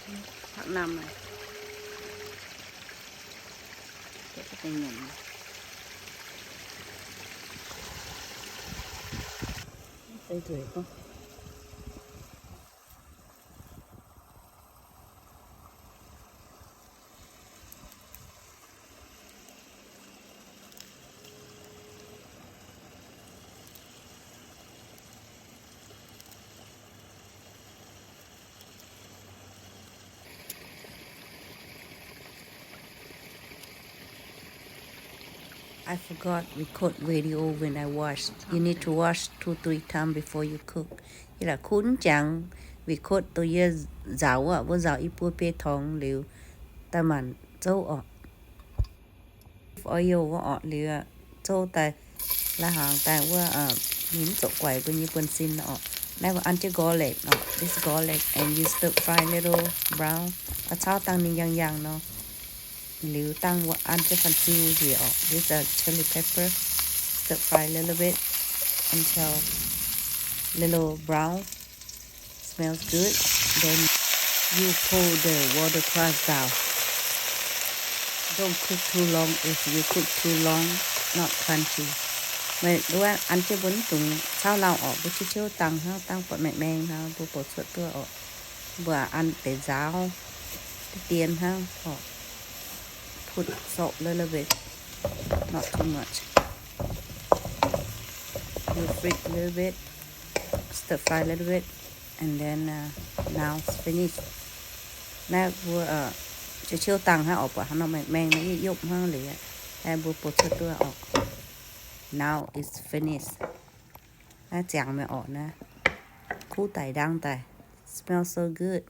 Phaqv namh naaic. I forgot record video when I wash. You need to wash two, three times before you cook. Yie la'kuqv jangx record duqv yie nzaaux wuov, wuov nzaaux i buo biei torngx liuz, daaih maanc zouv orqc. Olive oil wuov orqc, liuz zouv daaih, lai-hnaangx daaih wuov, ninh mv zuqc guaix mbuo nyei buonv-sin orqc. Naaiv mbuo an jienv garlic orqc, this garlic, and you stir fry little brown, caux dangh ninh yangh yangh nor. Liuz dangh wuov an jienv fan-ziu njiec orqc, this chili pepper, stir fry little bit until little brown. Smells good. Then you pour the watercress down. Don't cook too long. If you cook too long, not crunchy. Meih wuov an jienv mbuo mv dungx cauv lauh orqc, mbuo ciouv ciouv dangh hnangv, dangh buatc maengh maengh hnangv, mbuo bouc cuotv duqv orqc. Mbuo an deix nzaaux deix dien hnangv orqc. Put salt little bit, not too much. You fry a little bit, stir fry a little bit, and then now it's finished. Naaiv mbuo ciouv ciouv dangh hnangv orqc, buatc hnangv nor maengh maengh nor, yie yopv hnangv liuz, naaiv mbuo bouc cuotv duqv orqc. Now it's finished. Naaiv ziangx meih orqc naaiv. Kuv daic ndangv daaih. Smells so good.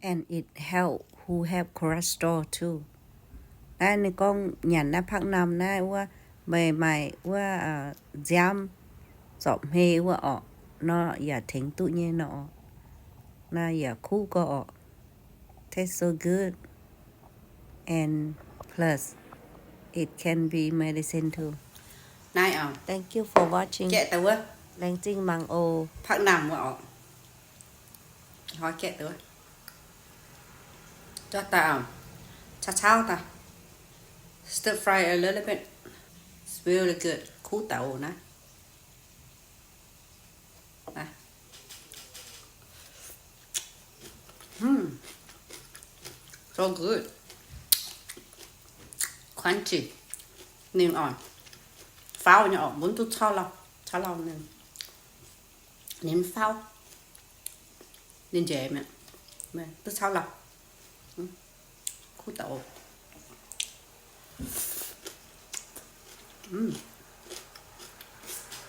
And it help who have cholesterol too. Naaiv ninh gorngv nyanc naaiv phaqv namh naaiv wuov, meih maaih wuov nziaamv zorpc hmei wuov orqc, nor yaac tengx duqv nyei nor. Naaiv yaac kuv gau orqc. Taste so good. And plus, it can be medicine too. Naaiv oc. Thank you for watching. Laengz zingh mangc oc. Phaqv namh wuov oc. Hnoi gaeqv duqv. Jauv daaih oc. Cauv cauv daaih. Stir fry a little bit. It's really good. Kuv daaih oc naaiv. So good. Crunchy. Ninh oc, faauv nyei oc, mbuo mv duqv cauv lauh, cauv lauh ninh, ninh mv faauv. Ninh njaix mi'aqv, duqv cauv lauh. Kuv daaih oc.